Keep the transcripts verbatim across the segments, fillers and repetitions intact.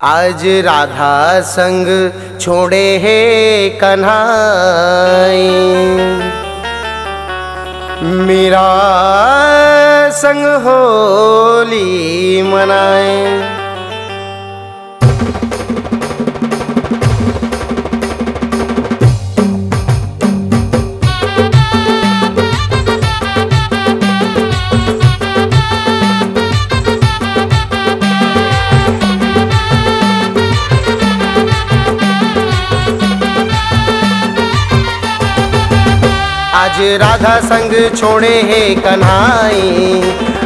आज राधा संग छोड़े हे कन्हाई, मीरा संग होली मनाए। आज राधा संग छोड़े हे कन्हाई,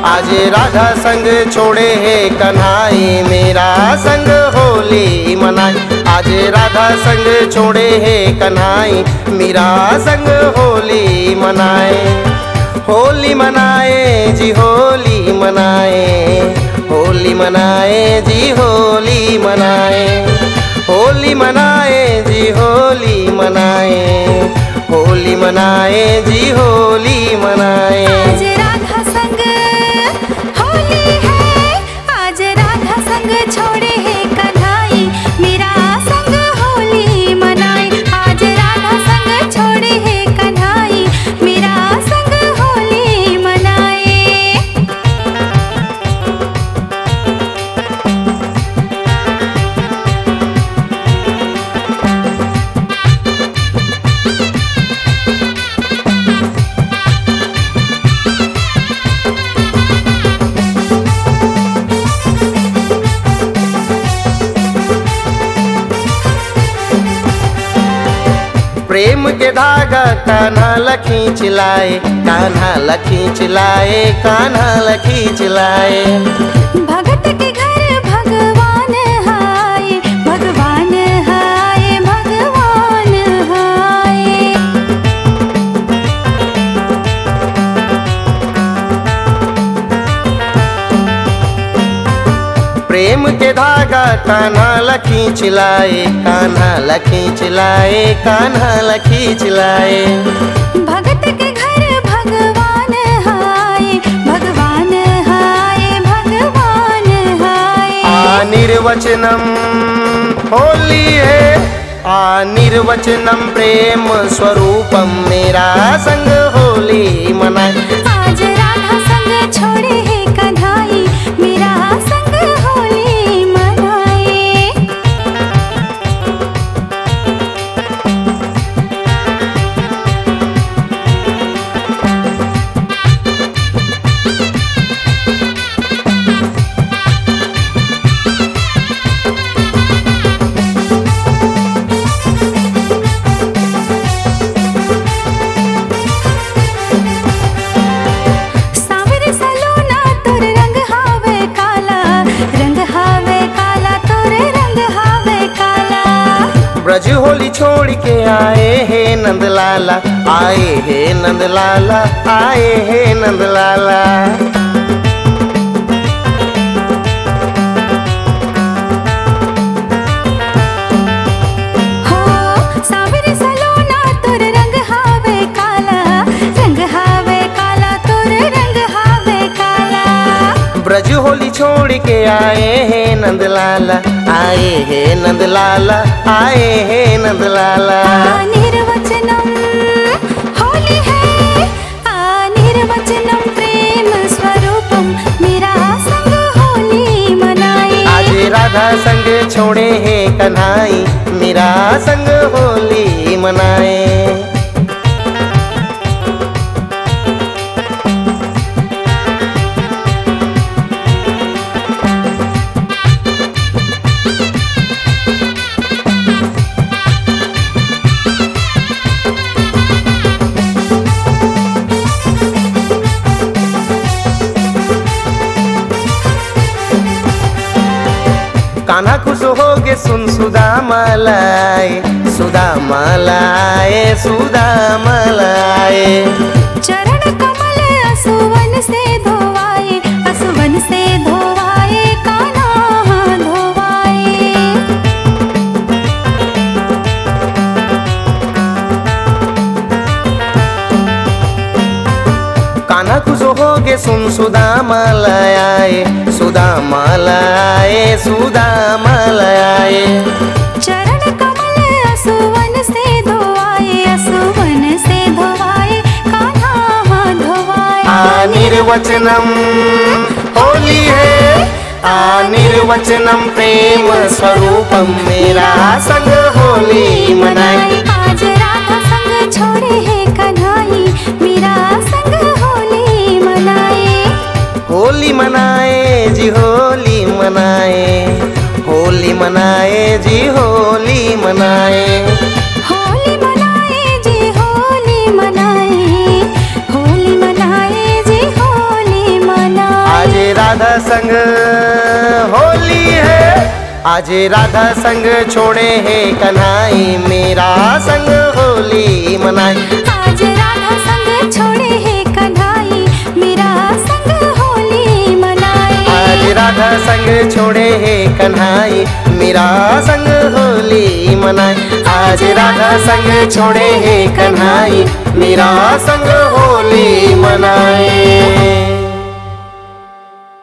आज राधा संग छोड़े हे कन्हाई, मीरा संग होली मनाए। आज राधा संग छोड़े हे कन्हाई, मीरा संग होली मनाए। होली मनाए जी, होली मनाए, होली मनाए जी, होली मनाए। होली मनाए जी, होली मनाए, होली मनाए जी, होली मनाए। आज राधा संग होली है, आज राधा संग छोड़े हे कन्हाई, मीरा संग होली मनाए। आज राधा संग छोड़े हे कन्हाई, मीरा संग होली मनाए। प्रेम के धागा कान्हा ला खींच लाए, कान्हा ला खींच लाए, कान्हा ला खींच लाए। भगत के घर भगवान हाय, भगवान हाय, भगवान हाय। प्रेम के धागा कान्हा ला खींच लाए, कान्हा ला खींच लाए, कान्हा ला खींच लाए। भगत के घर भगवान हाय, भगवान हाय, भगवान हाय। अनिर्वचनम होली है, अनिर्वचनम प्रेम स्वरूपम, मीरा संग होली मनाए। आज राधा संग छोड़े हे कन्हाई, मीरा संग होली मनाए। सांवरे सलोना तोर रंग हावे काला, रंग हावे काला, तोर रंग हावे काला। ब्रज होली छोड़ के आए हे नंदलाला, आए हे नंदलाला, आए हे नंदलाला। हो, सांवरे सलोना तोर रंग हावे काला, रंग हावे काला, तोर रंग हावे काला। ब्रज होली छोड़ के आए हे नंदलाला, आए हे नंदलाला, आए हे नंदलाला। अनिर्वचनम होली है, अनिर्वचनम प्रेम स्वरूपम, मीरा संग होली मनाए। आज राधा संग छोड़े हे कन्हाई, मीरा संग होली मनाए। कान्हा खुश होगे सुन सुदामा लाए, सुदामा लाए, सुदामा लाए। चरण कमल असुवन से धोवाए, असुवन से धोवाए, कान्हा धोवाए। कान्हा खुश होगे सुन सुदामा लाए, सुदामा लाए, सुदामा चरण कमल असुवन से धोवाए, असुवन से धोवाए, कान्हा हाथ धोवाए। अनिर्वचनम होली है, अनिर्वचनम प्रेम स्वरूपम, मेरा संग होली मनाए। आज राधा संग छोड़े है कन्हाई, मेरा संग होली मनाए। होली मनाए जी, होली मनाए, होली मनाए जी, होली मनाए। होली मनाए जी, होली मनाए, होली मनाए जी, होली मनाए। आज राधा संग होली है, आज राधा संग छोड़े है कन्हाई, मेरा संग होली मनाए। आज राधा संग छोड़े है कन्हाई, मेरा संग होली मनाए। आज राधा संग छोड़े है कन्हाई, मेरा संग होली मनाए। आज राधा संग छोड़े है कन्हाई, मेरा संग होली मनाए।